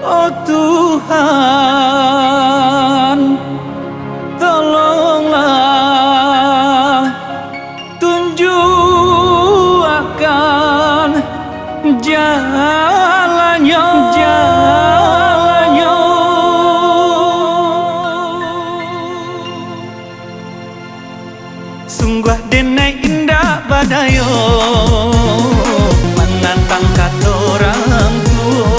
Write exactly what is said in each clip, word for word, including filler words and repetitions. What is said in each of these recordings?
Oh Tuhan, tolonglah tunjuakkan jalannyo, jalannyo. Sungguah denai indak badayo manantang kato urang tuo.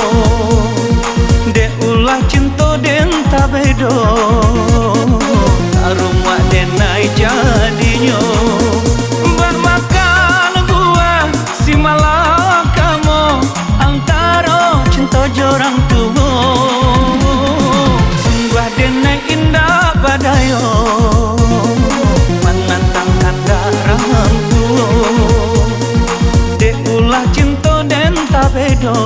Dek ulah cinto den tabedo, tarumuak denai jadinyo. Bak makan buah si malakamo antaro cinto jo urang tuo. Sungguah denai indak badayo manantang kandak urang tuo. Dek ulah cinto den tabedo,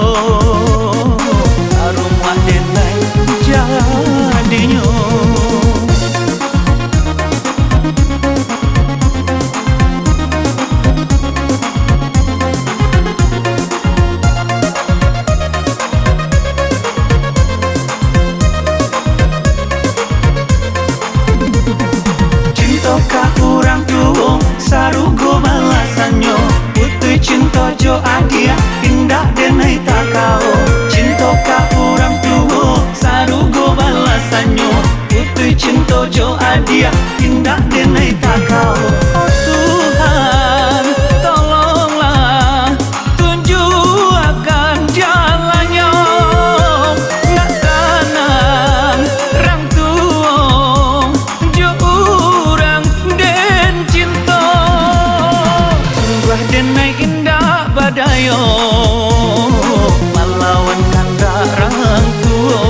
tarumuak denai jadinyo. Cinto ka urang tuo, sarugo balasannyo. Putuih cinto jo adiak, indak denai takao. Cinto ka urang tuo, sarugo balasannyo. Putuih cinto jo adiak, indak denai takao. Oh Tuhan, tolonglah tunjuakkan jalannyo. Nak sanang urang tuo jo urang den cinto. Sungguah denai indak badayo malawan kandak urang tuo.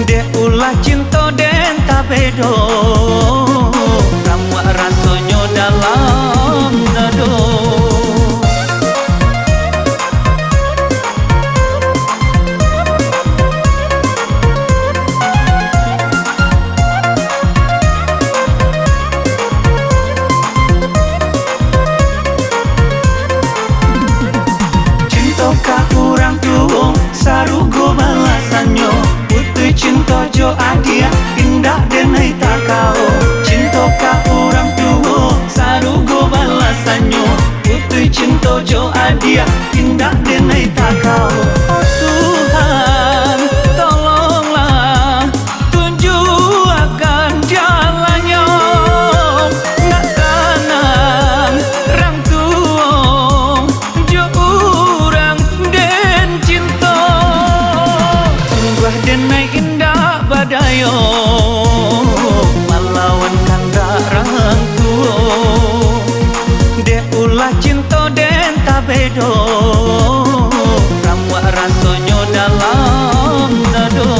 Dek ulah cinto den tabedo, ramuak rasonyo dalam dado. Cinto ka urang tuo, sarugo balasannyo. Putuih cinto jo adiak, indak denai takao. Cinto ka urang tuo, sarugo balasannyo. Putuih cinto jo adiak, indak denai takao. Oh Tuhan, tolonglah tunjuakkan jalannyo. Nak sanang urang tuo jo urang den cinto. Sungguah denai indak badayo malawan kandak urang tuo. Dek ulah cinto den tabedo, ramuak rasonyo dalam dado.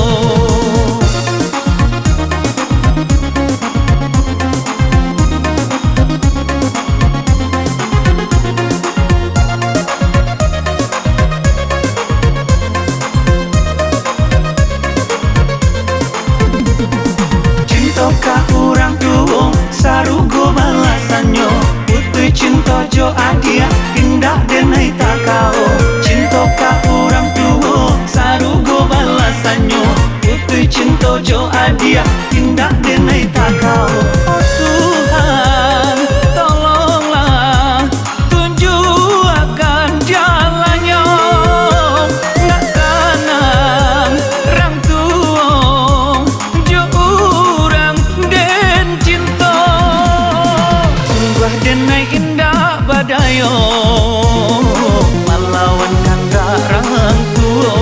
Cinto ka urang tuo, sarugo balasannyo. Putuih cinto jo adiak, indak denai takao. Cinto ka urang tuo, sarugo balasannyo. Putuih cinto jo adiak, indak denai takao. Oh Tuhan, tolonglah tunjuakkan jalannyo. Nak sanang urang tuo jo urang den cinto. Sungguah denai indak badayo malawan kandak urang tuo.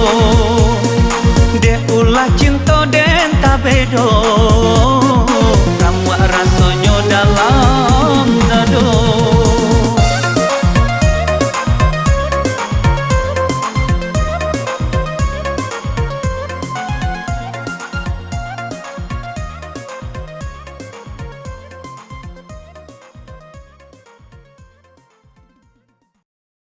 Dek ulah cinto den tabedo,